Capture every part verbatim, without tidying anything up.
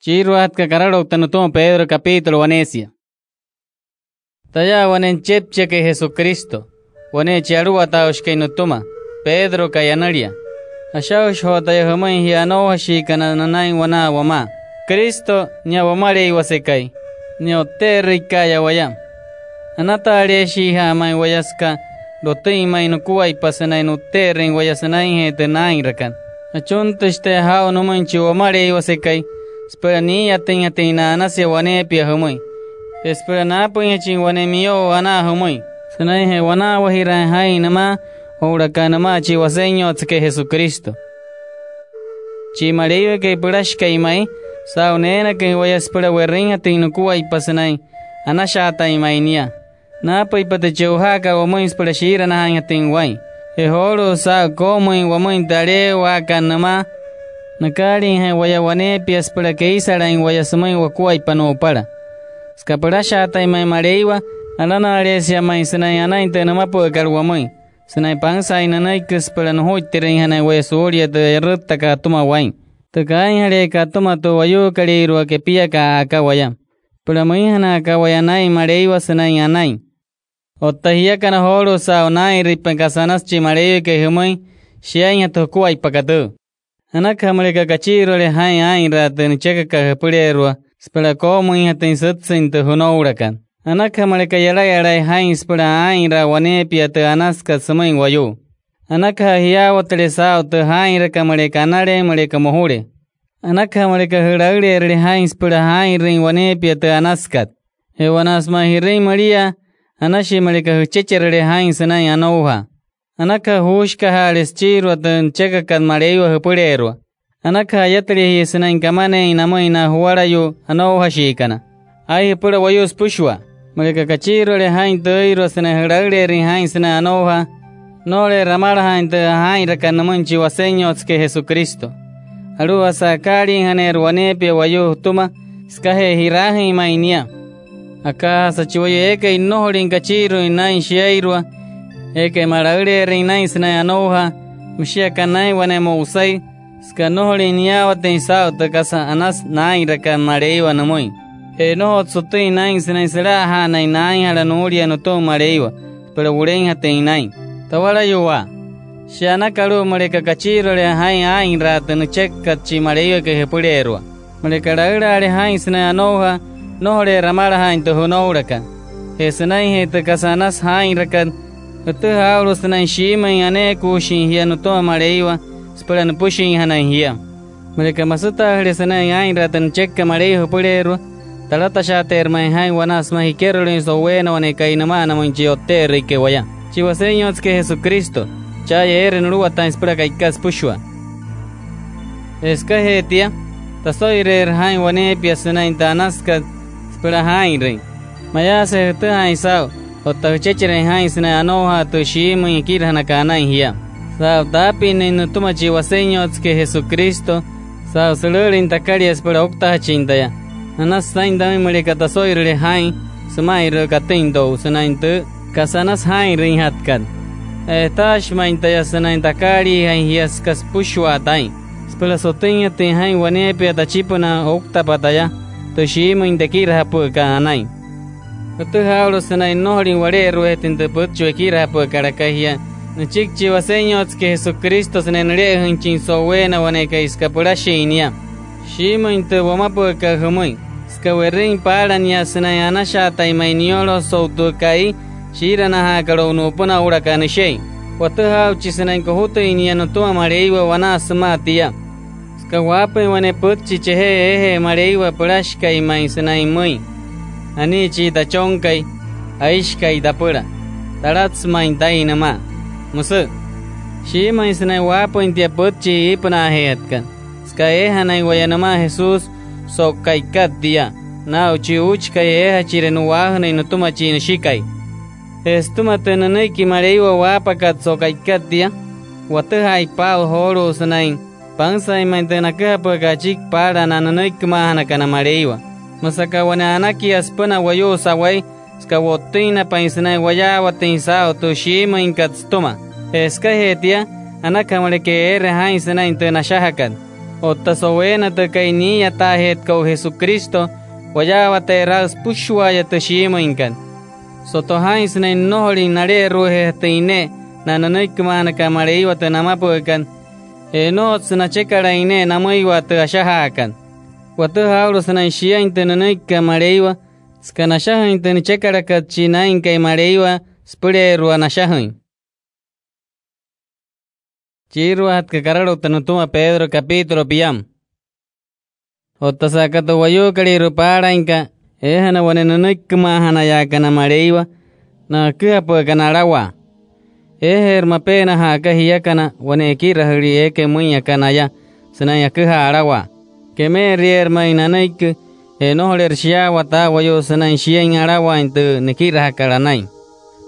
Süchiiruajatka karaloukta nütüma Pedro, capítulo waneesia. Taya, wane nüchepchiakai Jesucristo, wane chi Aluwataaushikai nütüma, Pedrokai anülia. Ashajüshi joo taya jümüin jia anoujashiikana nünain wanaa wamaa. Cristo, nia Wamaleiwasekai, nia O'tte'erüika'aya waya. Anataaleeshiija'a ma'i waya süka lotüin ma'i nukuaippa sünain nu'tte'erüin waya sünainjee tü naa'inrakat. Achuntüshi taya jaa'u nümüin chi Wamaleiwasekai süpüla nii'iyatüinjatüin na'anasia waneepia jümüin je süpüla naapüinjachin wane miyo'u anaa jümüin sünainjee wanaawajiraain jaa'in nümaa oo'ulaka nümaa chi Wasenyotsekai Jesucristo. Chi Maleiwakai pülashikai ma'i, saa'u neenaküin waya süpüla we'rüinjatüin nukuaippa sünain anashaatain ma'i nia. Naapüitpa tü che'ojaakat wamüin süpüla shii'iranajaainjatüin waa'in. Je joolu'u, saa'u koo'omüin wamüin tü aleewaakat nümaa, nükaaliijain waya waneepia süpüla keisalain waya sümüin wakuaippa nu'upala. Süka pülashaatain ma'i Maleiwa, alana'aleesia ma'i sünain anain tü nümapü'ükat wamüin sünain pansaain nünüiki süpüla nujuittirüinjanain waya suulia tü yarüttakat atüma waa'in, tü kaainjaleekat atüma tü wayuukolüirua kepiakat a'aka waya, süpüla müinjanaaka waya naa'in Maleiwa sünain anain. Otta jiakana joolu'u, saa'u naa'inrüitpain kasa anasü chi Maleiwakai jümüin, shiainjatü jukuaippakat tüü. Anakaja müleka kachiiruale jaa'in aa'inraa tü nüchekakat jüpüleerua süpüla koo'omüinjatüin sütsüin tü jünoulakat. Anakaja müleka yalayalai jaa'in süpüla aa'inraa waneepia tü anasükat sümüin wayuu. Anakaja jiyaawatüle saa'u tü jaa'inrakat müleka analeein müleka mojule. Anakaja müleka jülaüleerüle jaa'in süpüla jaa'inrüin waneepia tü anasükat. Je wanaa sümaa ji'rüin müliaa, anashii müleka jüchecherüle jaa'in sünain anoujaa. Anakaja juushikajaale süchiirua tü nüchekakat Maleiwa jüpüleerua. Anakaja ayatüle jia sünain kamaneein namüin na juwalayuu anoujashiikana. Ai jüpüla wayuu süpüshua. Müleka kachiiruale jaa'in tüüirua sünain jülaüleerüin jaa'in sünain anoujaa, nnojoleerü amalajaain tü jaa'inrakat nümüin chi Wasenyotsekai Jesucristo. Alu'ujasa akaaliijaneerü waneepia wayuu jütüma sükajee ji'raajüin ma'i nia. Akaajasa chi wayuu eekai nnojolüin kachiiru'uin naa'in shiairua, eekai ma'laüleerüin naa'in sünain anoujaa, müshii aka naa'in wane mo'usai, süka nnojolüin niyaawatüin saa'u tü kasa anasü naa'inrakat Maleiwa nümüin. Je nnojotsü sotüin naa'in sünain süla'ajaanain naainjala nuulia nütüma Maleiwa süpüla wuleinjatüin naa'in. Tawalayuwaa, shia anaka alu'u müleka kachiiruale jaa'in aa'inraa tü nüchekakat chi Maleiwakai jüpüleerua. Müleka laülaale jaa'in sünain anoujaa, nnojoleerü amalajaain tü jünoulakat. Je sünainjee tü kasa anasü jaa'inrakat, jütüjaa aa'ulu sünain shiimüin aneekuushin jia nütüma Maleiwa süpüla nüpüshinjanain jia. Müleka masütaajüle sünain aa'inraa tü nüchekakat Maleiwa jüpüleerua, talatashaateerü ma'i jaa'in wanaa sümaa jikerolüin so'uweena wane ka'i nüma'anamüin chi O'tte'erüikai waya, chi Wasenyotsekai Jesucristo, cha'aya eere nuluwataain süpüla ka'ikat süpüshua. Je sükajee tia, taso'ireerü jaa'in waneepia sünain tü anasükat süpüla jaa'inrüin. Mayaasüje jütüjaain saa'u otta jüchechereein jaa'in sünain anoujaa tü shiimüin ekirajünakat anain jia. Saa'u taapinnüin nütüma chi Wasenyotsekai Jesucristo, saa'u sülü'ülüin takalia süpüla ouktajachin taya, anasü saa'in tamüin müleka taso'irüle jaa'in süma'inru'u katüin to'u sünain tü kasa anasü jaa'inrüinjatkat. A'yataashi ma'i taya sünain takaaliijain jia süka süpüshua taa'in, süpüla sotüinjatüin jaa'in waneepia tachipünaa ouktapa taya tü shiimüin tekirajapü'ükat anain. Jütüjaa aa'ulu sünain nnojolüin wale'eruweejatüin tü pütchi wekirajapü'ükat aka jia nüchiki chi Wasenyotsekai Jesucristo sünain nüle'ejüinjachin so'uweena wane ka'i süka pülashin nia. Shiimüin tü wamapü'ükat jümüin süka we'rüin paala nia sünain anashaatain ma'i niyolo so'u tü ka'i shii'iranajaakat o'u nu'upünaa oo'ulaka nüshe'in. Watüjaa aa'uchi sünain kojutüin nia nütüma Maleiwa wanaa sümaa tia, süka waapüin wane pütchi chejee eejee Maleiwa pülashikai ma'i sünain müin: "Anii chi Tachonkai, aishikai tapüla, talatsü ma'i taa'in nümaa", müsü. Shiimüin sünain waapüin tia pütchi iipünaajeejatkat süka eejanain waya nümaa Jesús so'u ka'ikat tia, naa'u chi uuchikai eejachire nu'waajünüin nütüma chi Nüshikai. Je sütüma tü nünüiki Maleiwa waapakat so'u ka'ikat tia, watüjaaitpa aa'u joolu'u sünain pansaain ma'i tü naküjapü'ükat achiki paala na nünüikimaajanakana Maleiwa. Müsü aka wane anakia süpüna wayuu sa'wai süka wo'ttüinapain sünain wayaawatüin saa'u tü shiimüinkat sütüma. Je sükajee tia, anakaja müleka eere jaa'in sünain tü nashajakat. Otta so'uweena tü ka'i nii'iyataajeetkat o'u Jesucristo, wayaawateerü aa'u süpüshua'aya tü shiimüinkat. Soto jaa'in sünain nnojolüin nale'eru'ujeejatüin ne'e na nünüikimaajanakat Maleiwa tü namapü'ükat, je nnojotsü nachekalain ne'e namüiwa tü ashajaakat. Watüjaa aa'ulu sünain shiain tü nünüikikat Maleiwa, süka nashajüin tü nüchekalakat chi Naa'inkai Maleiwa süpüleerua nashajüin. Süchiiruajatkat karaloukta nütüma Pedro, capítulo piama. Otta sa'aka tü wayuukolüirua paalainka eejana wane nünüikimaajanayaakana Maleiwa, na aküjapü'ükana alawaa. Eejeerü mapeena ja'aka jiakana wane ekirajülii eekai müin aka naya sünain aküjaa alawaa. Keme'erieerü ma'i nanüiki je nnojoleerü shiyaawataa wayuu sünain shiain alawaain tü nekirajakat anain.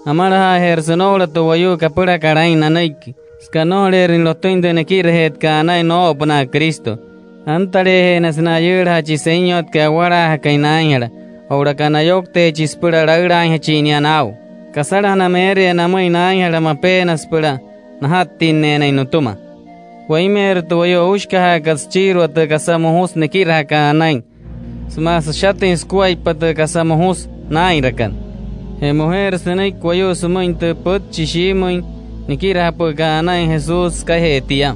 Amalajaajeerü sünoula tü wayuu kapülakat aa'in nanüiki, süka nnojoleerüin lotüin tü nekirajeetkat anain noo'opünaa Cristo. Antaleejeena sünain ayüülajaa chi Senyotkai awalaajakai naainjala oo'ulaka nayoukteechi süpüla laülaainjachin nia naa'u. Kasalajana meeria namüin naainjala mapeena süpüla naja'ttinneenain nütüma. Wainmeerü tü wayuu oushikajaakat süchiirua tü kasa mojusü nekirajakat anain sümaa süshatüin sukuaippa tü kasa mojusü naa'inrakat. Je mojeerü sünüiki wayuu sümüin tü pütchi shiimüin nikirajapü'ükat anain Jesús sükajee tia,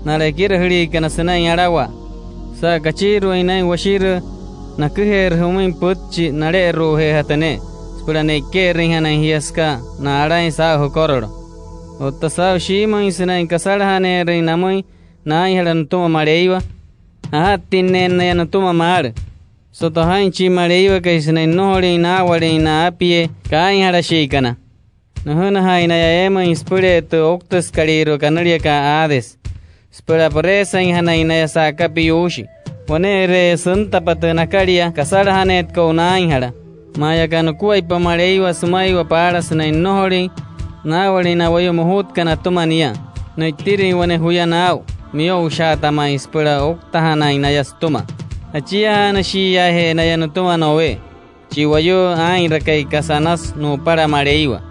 na ekirajüliikana sünain alawaa. Saa'u kachiiruain naa'in washirüü, naküjeerü jümüin pütchi nale'eru'ujeejatü ne'e süpüla ne'ike'erüinjanain jia süka na'alain saa'u jükorolo. Otta saa'u shiimüin sünain kasalajaneerüin namüin naainjala nütüma Maleiwa, aja'ttinneena naya nütüma maalü. Soto jaa'in chi Maleiwakai sünain nnojolüin naa'awalüin na aapiee kaainjalashiikana. Nüjünajaain naya eemüin süpülee tü ouktüsükalüirua kanüliakat Hades süpüla püreesainjanain naya sa'aka piyuushi. Wane'ere'eya süntapa tü nakalia kasalajaneetkat o'u naainjala. Maa aya aka nukuaippa Maleiwa sümaiwa paala sünain nnojolüin naa'awalüin na wayuu mojutkana atüma nia, ne'itirüin wane juya naa'u miyo'ushaata ma'i süpüla ouktajanain naya sütüma. Achiajaanüshiiyaaje'e naya nütüma Noé, chi wayuu aa'inrakai kasa anasü nu'upala Maleiwa,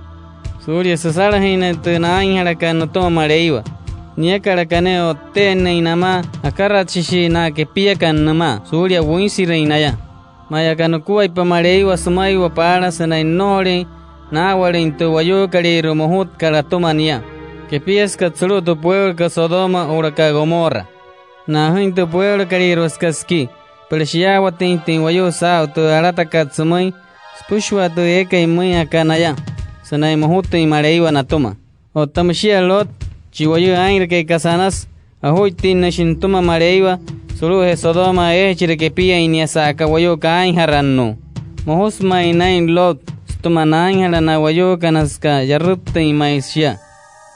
suulia süsalajüin naya tü naainjalakat nütüma Maleiwa. Niakalaka ne'e o'tte'ennüin namaa akaratshishi na kepiakana nümaa suulia wüinsirüin naya. Maa aya aka nukuaippa Maleiwa sümaiwa paala sünain nnojolüin naa'awalüin tü wayuukolüirua mojutkat atüma nia, kepiasükat sulu'u tü pueulokat Sodoma oo'ulaka Gomorra. Na'ajüin tü pueulokalüirua süka siki süpüla shiyaawatüinjatüin wayuu saa'u tü alatakat sümüin süpüshua tü eekai müin aka naya sünain mojutüin Maleiwa natüma. Otta müshia Lot, chi wayuu aa'inrakai kasa anasü, ojuittinnüshi nütüma Maleiwa sulu'ujee Sodoma eejachire kepiain nia sa'aka wayuu kaainjarannuu. Mojusü ma'i naa'in Lot sütüma naainjala na wayuukana süka yarüttüin ma'i shia.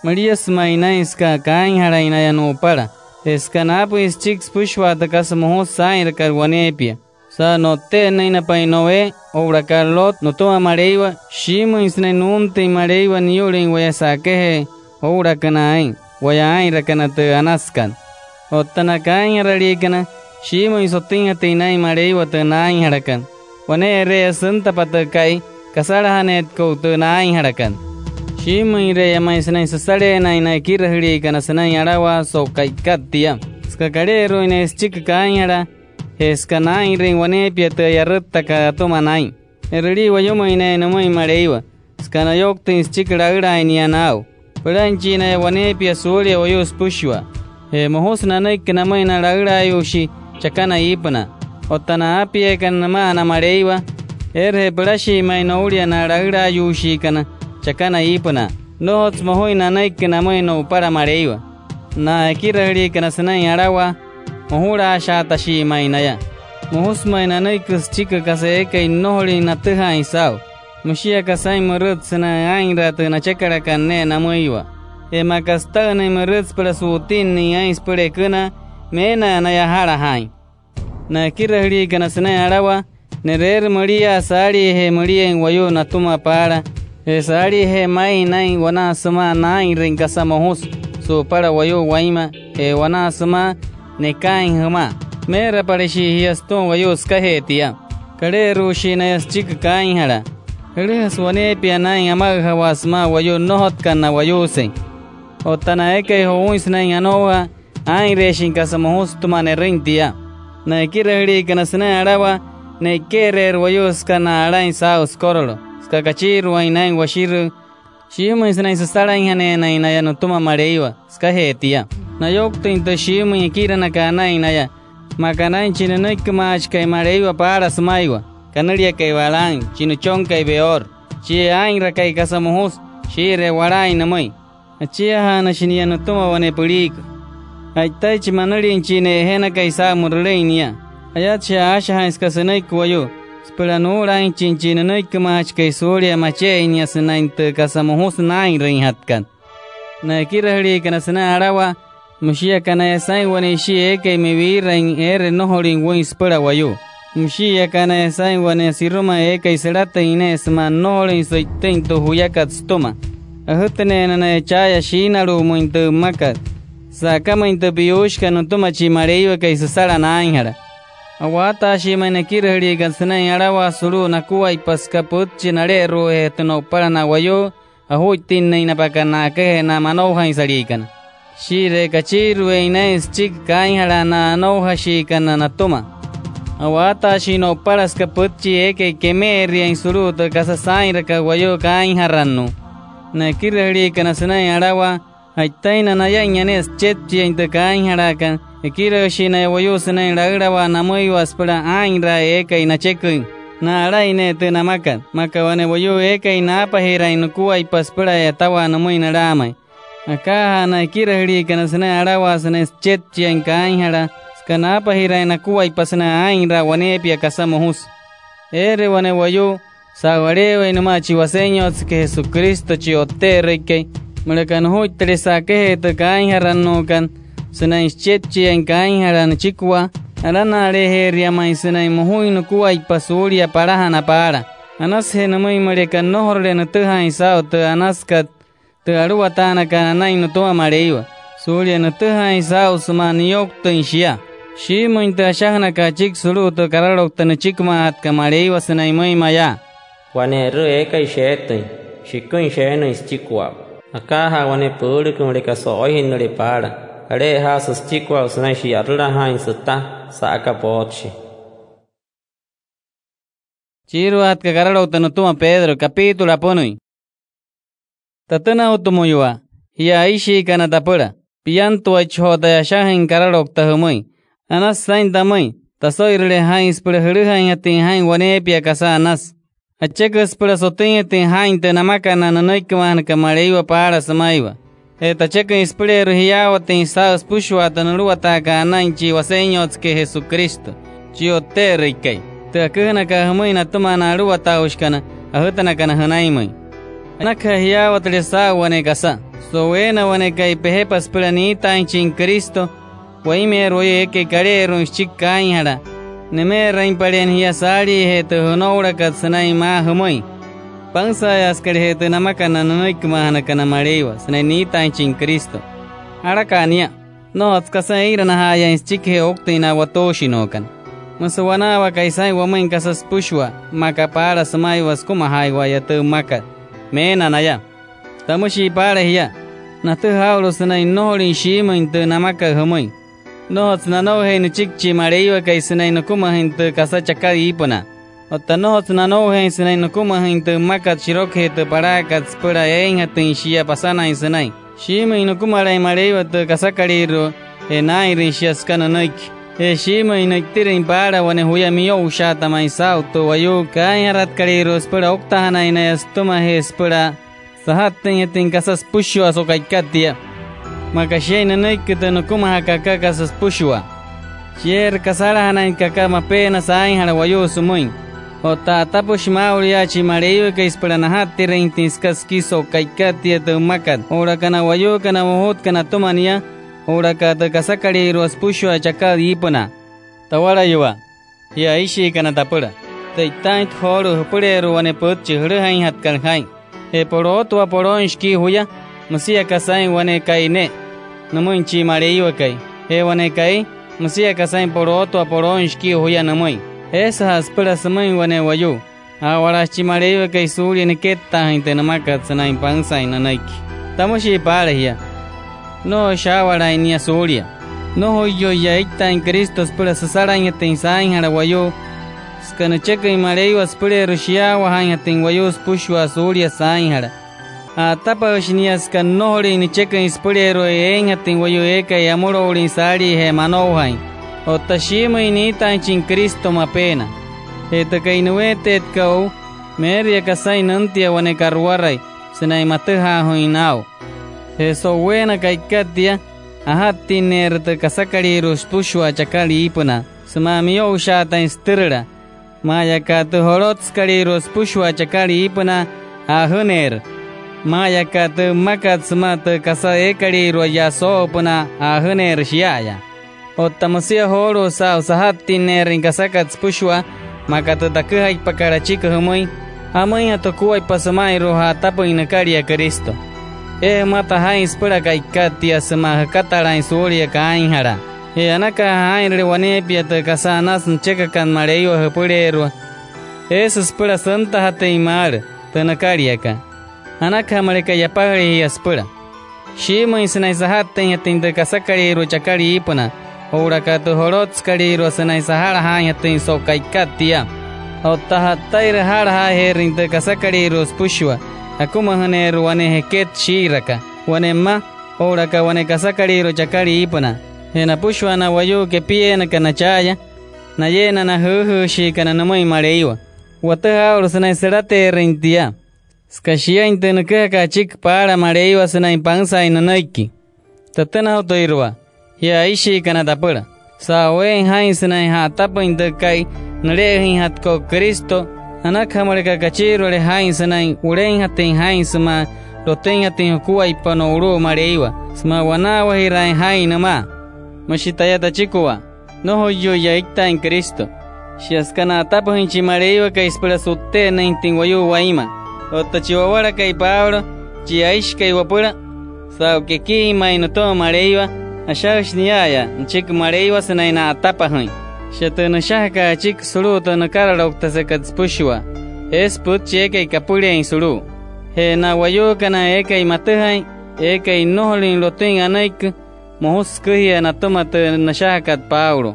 Müliasü ma'i naa'in süka kaainjalain naya nu'upala je süka naapüin süchiki süpüshua tü kasa mojusü saa'inrakat waneepia. Saa'u no'tte'ennüinapain Noé oo'ulaka Lot nütüma Maleiwa, shiimüin sünain nuuntüin Maleiwa niyu'lüin waya sa'akajee oo'ulakünaa aa'in waya aa'inrakana tü anasükat. Otta na kaainjaraliikana, shiimüin sotüinjatüin naa'in Maleiwa tü naainjalakat. Wane'ere'eya süntapa tü ka'i kasalajaneetkat o'u tü naainjalakat. Shiimüinre'eya ma'i sünain süsaleenain na ekirajüliikana sünain alawaa so'u ka'ikat tia, süka kale'eru'uin naya süchiki kaainjalaa je süka naa'inrüin waneepia tü yarüttakat atüma naa'in. E'rülii wayumüin naya nümüin Maleiwa süka nayouktüin süchiki laülaain nia naa'u. Pülainchii naya waneepia suulia wayuu süpüshua. Je mojusü nanüiki namüin na laülaayuushii chakana iipünaa. Otta na aapieekana nüma'ana Maleiwa, eereje pülashii ma'i noulia na laülaayuushiikana chakana iipünaa. Nnojotsü mojuin nanüiki namüin nu'upala Maleiwa. Na ekirajüliikana sünain alawaa, mojulaashaatashii ma'i naya. Mojusü ma'i nanüiki süchiki kasa eekai nnojolüin natüjaain saa'u. Müshia aka saa'in mürüt sünain aa'inraa tü nachekalakat ne'e namüiwa. Je maa aka süta'ünüin mürüt süpüla su'utinnüin aa'in süpüla ekünaa, meena naya aja'lajaain. Na ekirajüliikana sünain alawaa, ne'reerü müliaa saaliijee müliain wayuu natüma paala, je saaliijee maa'in naa'in wanaa sümaa naa'inrüin kasa mojusü su'upala wayuu wainma je wanaa sümaa nekaain jümaa. Mee'erapalashii jia sütüma wayuu sükajee tia. Kale'eru'ushii naya süchiki kaainjalaa. Jülüjasü waneepia naa'in ama'üjawaa sümaa wayuu nnojotkana na'wayuusein. Otta na eekai jo'uuin sünain anoujaa, aa'inreeshin kasa mojusü sütüma ne'rüin tia. Na ekirajüliikana sünain alawaa, ne'ike'ereerü wayuu süka na'alain saa'u sükorolo, süka kachiiruain naa'in washirüü. Shiimüin sünain süsalainjaneenain naya nütüma Maleiwa sükajee tia. Nayouktüin tü shiimüin ekirajünakat anain naya, maa aka naa'in chi nünüikimaajachikai Maleiwa paala sümaiwa, kanüliakai Balaam, chi nüchonkai Beor, chi aa'inrakai kasa mojusü shii'iree walaain nümüin. Achiajaanashi nia nütüma wane püliikü. Ja'itaichi manülin chi ne'ejenakai saa'u mü'rülüin nia. Ayatshia aashajaain süka sünüiki wayuu süpüla nuu'ulaainjachin chi nünüikimaajachikai suulia mache'ein nia sünain tü kasa mojusü naa'inrüinjatkat. Na ekirajüliikana sünain alawaa, müshii aka naya saa'in wane ishii eekai me'wiirain eere nnojolüin wüin süpüla wayuu. Müshii aka naya saa'in wane siruma eekai sülatüin ne'e sümaa nnojolüin sü'itüin tü juyakat sütüma. Ajütüneena naya cha'aya shiinalu'umüin tü mmakat, sa'akamüin tü piyuushikat nütüma chi Maleiwakai süsala naainjala. A'waataashii ma'i na ekirajüliikana sünain alawaa sulu'u nakuaippa süka pütchi nale'eru'ujee tü no'upala na wayuu ajuittinnüin napa aka na'akajee na manoujainsaliikana, shii'iree kachiirueein naa'in süchiki kaainjalaa na anoujashiikana natüma. A'waataashii no'upala süka pütchi eekai keme'eriain sulu'u tü kasa saa'inrakat wayuu kaainjarannuu. Na ekirajüliikana sünain alawaa, ja'itaina naya'inya ne'e süchepchiain tü kaainjalaakat, ekirajüshii naya wayuu sünain laülawaa namüiwa süpüla aa'inraa eekai nacheküin na'alain ne'e tü namakat, maa aka wane wayuu eekai naapajiraain nukuaippa süpüla a'yatawaa nümüin nülaamain. Akaajaa na ekirajüliikana sünain alawaa sünain süchepchiain kaainjalaa, süka naapajiraain nakuaippa sünain aa'inraa waneepia kasa mojusü. Eere wane wayuu, saa'u aleewai nümaa chi Wasenyotsekai Jesucristo chi O'tte'erüikai, müleka nujuittüle sa'akajee tü kaainjarannuukat sünain süchepchiain kaainjalaa nüchikua, alana'aleejeeria ma'i sünain mojuin nukuaippa suulia palajana paala. Anasüje nümüin müleka nnojorule nütüjaain saa'u tü anasükat, tü aluwataanakat anain nütüma Maleiwa, suulia nütüjaain saa'u sümaa niyouktüin shia. Shiimüin tü ashajünakat achiki sulu'u tü karaloukta nüchikimaajatkat Maleiwa sünain müin mayaa: Wane e'rüü eekai sheetüin, shiküin sheenüin süchikua. Akaajaa wane püülükü müleka so'oijinnüle paala, ale'ejaasü süchikua sünain shi'yarülajaain süta sa'aka pootshi. Chiiruajatkat karaloukta nütüma Pedro, capítulo apünüin. Tatünajutumüiwa, jia aishiikana tapüla, piantuaichi joo taya ashajüin karaloukta jümüin. Anasü saa'in tamüin taso'irüle jaa'in süpüla jülüjainjatüin jaa'in waneepia kasa anasü. Acheküsü süpüla sotüinjatüin jaa'in tü namakat na nünüikimaajanakana Maleiwa paala sümaiwa. Je tacheküin süpüleerua jiyaawatüin saa'u süpüshua tü nuluwataakat anain chi Wasenyotsekai Jesucristo, chi O'tte'erüikai, tü aküjünakat jümüin natüma na aluwataaushikana ajütünakana jünainmüin. Anakaja jiyaawatüle saa'u wane kasa: So'uweena wane ka'i pejepa süpüla niitaainjachin Cristo, wainmeerü wayuu eekai kale'eru'uin süchiki kaainjalaa, neme'erainpaleena jia saaliijee tü jünoulakat sünain maa jümüin: Pansa'ayaasükaleje tü namakat na nünüikimaajanakana Maleiwa sünain niitaainjachin Cristo. Alaka'a nia, nnojotsü kasa ee'iranajaayain süchikijee ouktüin na watuushinuukana. Müsü wanaawakai saa'in wamüin kasa süpüshua, maa aka paala sümaiwa sükumajaaiwa'aya tü mmakat. Meena naya. Tamüshii paala jia: Natüjaa aa'ulu sünain nnojolüin shiimüin tü namakat jümüin. Nnojotsü nanoujeein nüchiki chi Maleiwakai sünain nükumajüin tü kasa chakat iipünaa. Otta nnojotsü nanoujeein sünain nükumajüin tü mmakat shirokujee tü palaakat süpüla eeinjatüin shia pasanain sünain shiimüin nükumalain Maleiwa tü kasakalüirua je naa'inrüin shia süka nünüiki. Je shiimüin nü'itirüin paala wane juya miyo'ushaata ma'i saa'u tü wayuu kaainjaratkalüirua süpüla ouktajanain naya sütüma je süpüla saja'ttüinjatüin kasa süpüshua so'u ka'ikat tia. Maa aka shiain nünüiki tü nükumajakat aka kasa süpüshua, shieerü kasalajanain tü kasa mapeena saainjala wayuu sümüin. Otta a'atapüshi maa'ulu yaa chi Maleiwakai süpüla naja'ttirüinjatüin süka siki so'u ka'ikat tia tü mmakat oo'ulaka na wayuukana mojutkana atüma nia oo'ulaka tü kasakalüirua süpüshua chakat iipünaa. Tawalayuwaa, jia aishiikana tapüla, te'itaainjatü joolu'u jüpüleerua wane pütchi jülüjainjatkat jaa'in. Je polootua polooin shikii juya, müsia aka saa'in wane ka'i ne'e nümüin chi Maleiwakai. Je wane ka'i, müsia aka saa'in polootua polooin shikii juya nümüin. Eesüja'a süpüla sümüin wane wayuu: Aawalaashi chi Maleiwakai suulia nikettaajüin tü nümakat sünain pansaain nünüiki. Tamüshii paala jia: Nnojoishi aawalaain nia suulia. Nnojoiyu'iya eittaain Cristo süpüla süsalainjatüin saainjala wayuu, süka nücheküin Maleiwa süpüleerua shiyaawajaainjatüin wayuu süpüshua suulia saainjala. A'atapajüshi nia süka nnojolüin nücheküin süpüleerua eeinjatüin wayuu eekai amüloulin saaliijee manoujain. Otta shiimüin niitaainjachin Cristo mapeena. Je tü ka'i niweeteetkat o'u, meeria kasain nüntia wane ka'ruwarai sünain matüjaajuuin naa'u. Je so'uweena ka'ikat tia, aja'ttinneerü tü kasakalüirua süpüshua chakat iipünaa sümaa miyo'ushaatain sütürüla. Maa aya aka tü jolotsükalüirua süpüshua chakat iipünaa, a'ajüneerü. Maa aya aka tü mmakat sümaa tü kasa eekalüirua yaa soo'opünaa, a'ajüneerü shia'aya. Otta müsia joolu'u, saa'u saja'ttinneerüin kasakat süpüshua, maa aka tü taküjaitpakat achiki jümüin, ¿jamüinjatü jukuaippa süma'inru'u ja'atapüin nükalia Cristo? Eeja jümata jaa'in süpüla ka'ikat tia sümaa jükatalaain suulia kaainjalaa. Je anakaja jaa'inrüle waneepia tü kasa anasü nüchekakat Maleiwa jüpüleerua, eesü süpüla süntajatüin maalü tü nükaliakat. Anakaja müleka yapajüle jia süpüla. Shiimüin sünain saja'ttüinjatüin tü kasakalüirua chakat iipünaa oo'ulaka tü jolotsükalüirua sünain saja'lajaainjatüin so'u ka'ikat tia. Otta ja'ttairü aja'lajaajeerüin tü kasakalüirua süpüshua, akumajüneerü wane jeket shii'iraka, wane mma oo'ulaka wane kasakalüirua chakat iipünaa. Je napüshua na wayuu kepieenakana cha'aya, nayeena na jüüjüüshiikana nümüin Maleiwa. Watüjaa aa'ulu sünain sülateerüin tia, süka shiain tü nüküjakat achiki paala Maleiwa sünain pansaain nünüiki. Tatünajutüirua jia aishiikana tapüla. Saa'u eein jaa'in sünain ja'atapüin tü ka'i nüle'ejüinjatkat o'u Cristo, anakaja müleka kachiiruale jaa'in sünain wuleinjatüin jaa'in sümaa lotüinjatüin jukuaippa no'ulu'u Maleiwa sümaa wanaawajiraain jaa'in nümaa. Müshi taya tachikua: Nnojoiyu'iya eittaain Cristo. Shia süka na'atapajüin chi Maleiwakai süpüla su'tte'ennüinjatüin wayuu wainma. Otta chi wawalakai Pablo, chi aishikai wapüla, saa'u kekiijüin ma'i nütüma Maleiwa, ashajüshi nia'aya nüchiki Maleiwa sünain na'atapajüin. Shia tü nüshajakat achiki sulu'u tü nükaralouktasekat süpüshua, eesü pütchi eekai kapüleein sulu'u. Je na wayuukana eekai matüjain, eekai nnojolüin lotüin anüiki, mojusü süküjia natüma tü nüshajakat Pablo.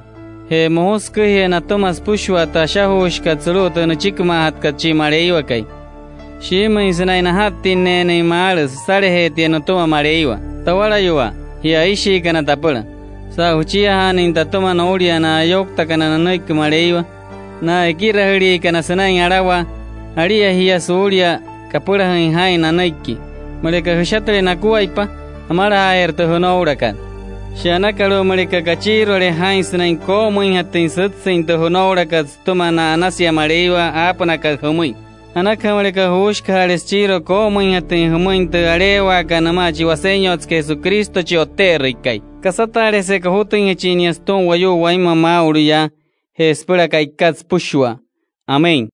Je mojusü süküjia natüma süpüshua tü ashajuushikat sulu'u tü nüchikimaajatkat chi Maleiwakai. Shiimüin sünain naja'ttinneenüin maalü süsalajee tia nütüma Maleiwa. Tawalayuwaa, jia aishiikana tapüla, saa'u jüchiajaanüin tatüma noulia na ayouktakana nünüiki Maleiwa, na ekirajüliikana sünain alawaa, alia jia suulia kapülajüin jaa'in nanüiki. Müleka jüshatüle nakuaippa, amalajaajeerü tü jünoulakat. Shia anakalu'u müleka kachiiruale jaa'in sünain koo'omüinjatüin sütsüin tü jünoulakat sütüma na'anasia Maleiwa aapünakat jümüin. Anakaja müleka juushikajaale süchiirua koo'omüinjatüin jümüin tü aleewaakat nümaa chi Wasenyotsekai Jesucristo chi O'tte'erüikai. Kasataalejese kojutüinjachin nia sütüma wayuu wainma maa'ulu yaa je süpüla ka'ikat süpüshua. Amén.